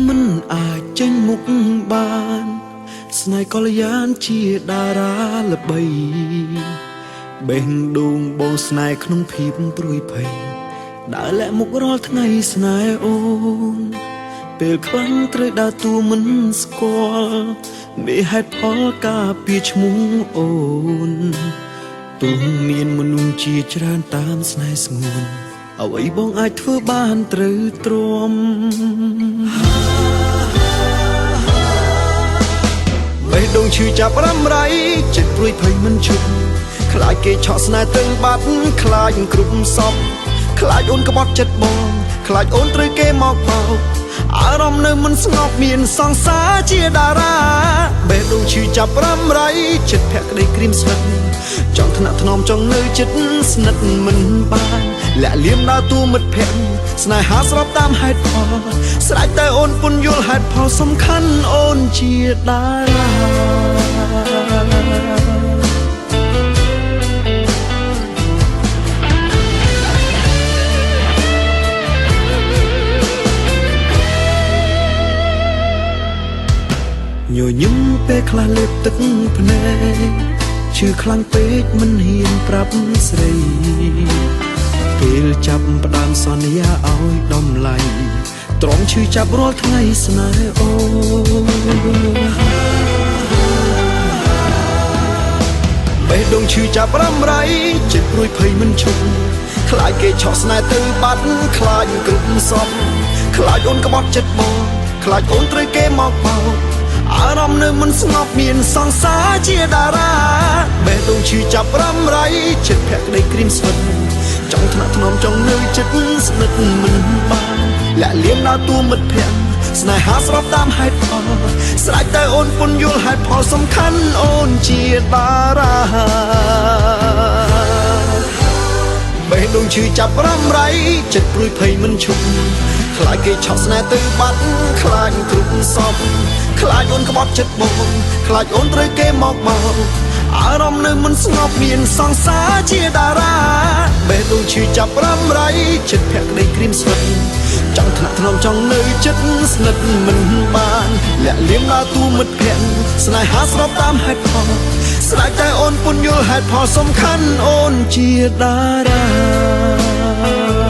មិនអាចចេញមុខបាន ស្នេហ៍កល្យានជាតារាល្បីបេះដូងបងស្នេហ៍ក្នុងភាពព្រួយភ័យដើរលាក់មុខរាល់ថ្ងៃស្នេហ៍អូនពេលខ្លាំងត្រូវដើរតួមិនស្គាល់មានហេតុផលការពារឈ្មោះអូនទោះមានមនុស្សជាច្រើនតាមស្នេហ៍ស្ងួនអ្វីបងអាចធ្វើបានត្រូវទ្រាំ បេះដូងឈឺចាប់រ៉ាំរ៉ៃចិត្តព្រួយភ័យមិនឈប់ខ្លាចគេឆក់ស្នេហ៍ទៅបាត់ខ្លាចគ្រប់សពខ្លាចអូនក្បត់ចិត្តបងខ្លាចអូនត្រូវគេមកបោកអារម្មណ៍នៅមិនស្ងប់មានសង្សារជាតារាបេះដូងឈឺចាប់រ៉ាំរ៉ៃចិត្តភក្តីក្រៀមស្វិតចង់ថ្នាក់ថ្នមចង់នៅចិត្តស្និទ្ធមិនបានលាក់លៀមដើរតួមិត្តភក្តិស្នេហាស្របតាមហេតុផលស្រេចតែអូនពុនយល់ហេតុផលសំខាន់អូនជាតារាញញឹមពេលខ្លះលេបទឹកភ្នែកឈឺខ្លាំងពេកមិនហ៊ានប្រាប់ស្រីពេលចាប់ផ្ដើមសន្យាឲ្យតម្លៃត្រង់ឈឺចាប់រាល់ថ្ងៃស្នេហ៍អូនបេះដូងឈឺចាប់រ៉ាំរ៉ៃចិត្តព្រួយភ័យមិនឈប់ខ្លាចគេឆក់ស្នេហ៍ទៅបាត់ខ្លាចគ្រប់សពខ្លាចអូនក្បត់ចិត្តបងខ្លាចអូនត្រូវគេមកបោកអារម្មណ៍នៅមិនស្ងប់មានសង្សារជាតារាបេះដូងឈឺចាប់រ៉ាំរ៉ៃចិត្តភក្តីក្រៀមស្វិតចង់ថ្នាក់ថ្នមចង់នៅចិត្តស្និទ្ធមិនបានលាក់លៀមដើរតួមិត្តភក្តិស្នេហាស្របតាមហេតុផលស្រេចតែអូនពុនយល់ហេតុផលសំខាន់អូនជាតារាបេះដូងឈឺចាប់រ៉ាំរ៉ៃចិត្តព្រួយភ័យមិនឈប់ខ្លាចគេឆក់ស្នេហ៍ទៅបាត់ខ្លាចគ្រប់សពខ្លាចអូនក្បត់ចិត្តបងខ្លាចអូនត្រូវគេមកបោកអារម្មណ៍នៅមិនស្ងប់មានសង្សារជាតារាបេះដូងឈឺចាប់រ៉ាំរ៉ៃចិត្តភក្តីក្រៀមស្វិតចង់ថ្នាក់ថ្នមចង់នៅចិត្តស្និទ្ធមិនបានលាក់លៀមដើរតួមិត្តភក្តិស្នេហាស្របតាមហេតុផលស្រេចតែអូនពុនយល់ហេតុផលសំខាន់អូនជាតារា